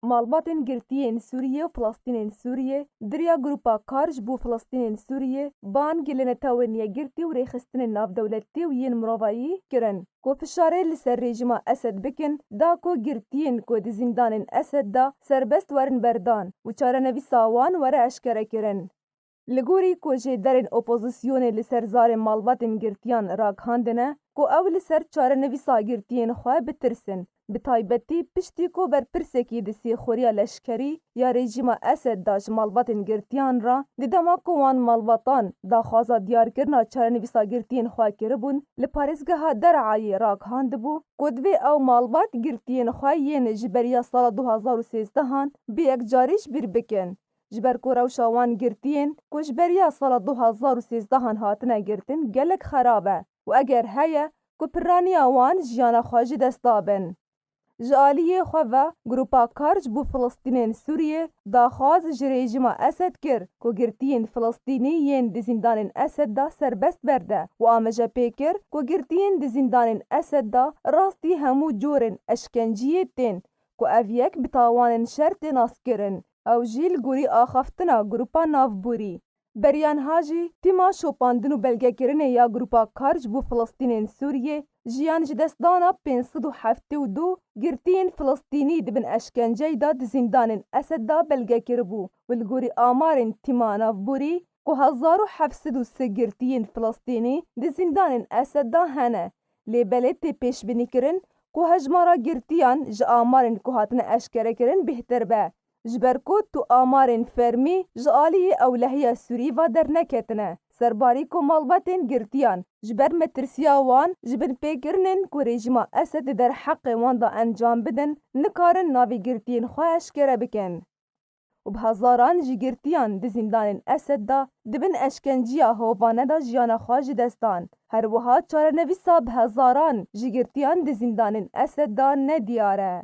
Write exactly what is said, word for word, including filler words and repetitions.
Malbatên girtiyên Sûriyê û Filistînên Sûriyê di riya Grupa Kar ji bo Filistînên Sûriyê bang li netewên yekgirtî û rêxistinên navdewletî û yên mirovayî kirin ku fişarê li ser rejîma Esed bikin, da ku girtiyên ku di zîndanên Esed de serbest werin berdan û çarenivîsa wan were eşkerekirin. Li gorî ku jêderên opozisyonê li ser zarê malbatên girtiyan ragihandine ku ew li ser çarenivîsa girtiyên xwe bitirsin, bi taybetî piştî ku berpirsekî di sêxuriya leşkerî ya rejîma Esed de ji malbatên girtiyan re, di dema ku wan malbatan daxwaza diyarkirina çarenivîsa girtiyên xwe kiribûn, li parêzgeha Der'ayê ragihandibû ku divê ew malbat girtiyên xwe yên ji beriya sala du hazar û sêzdehan bi yekcarî ji bîr bikin. Ji ber ku rewşa wan girtiyên ku ji beriya sala du hazar û sêzdehan hatine girtin gelek xerab e û eger heye ku piraniya wan jiyana xwe ji dest da bin. Ji aliyê xwe ve Grupa Kar ji bo Filistînên Sûriyê daxwaz ji rejîma Esed kir ku girtiyên Filistînî yên di zîndanên Esed de serbest berde û ameje pê kir ku girtiyên di zîndanên Esed de rastî hemû corên eşkenciyê tên ku ev yek bi tawanên şer tê naskirin. Ew jî li gorî axaftina Grupa Navborî. Beriya niha jî tîma şopandin û belgekirinê ya Grupa Kar ji bo Filistînên Sûriyê jiyan ji destdana pênc sed û heftê û du girtiyên Filistînî di bin eşkenceyê de di zîndanên Esed de belge kiribû û li gorî amarên tîma navborî ku hezar û heft sed û sê girtiyên Filistînî di zîndanên Esed de hene. Lê belê tê pêşbînîkirin ku hejmara girtiyan ji amarên ku hatine eşkerekirin bêhtir be. Ji ber ku tu amarên fermî ji aliyê ewlehiya Sûrî ve derneketine, serbarî ku malbatên girtiyan ji ber metirsiya wan ji binpêkirinên ku rejîma Esed di derheqê wan de encam bidin, nikarin navê girtiyên xwe eşkere bikin. Û bi hezaran ji girtiyan di zîndanên Esed de di bin eşkenciya hovane de jiyana xwe ji dest dan. Her wiha çarenivîsa bi hezaran ji girtiyan di zîndanên Esed de nediyar e.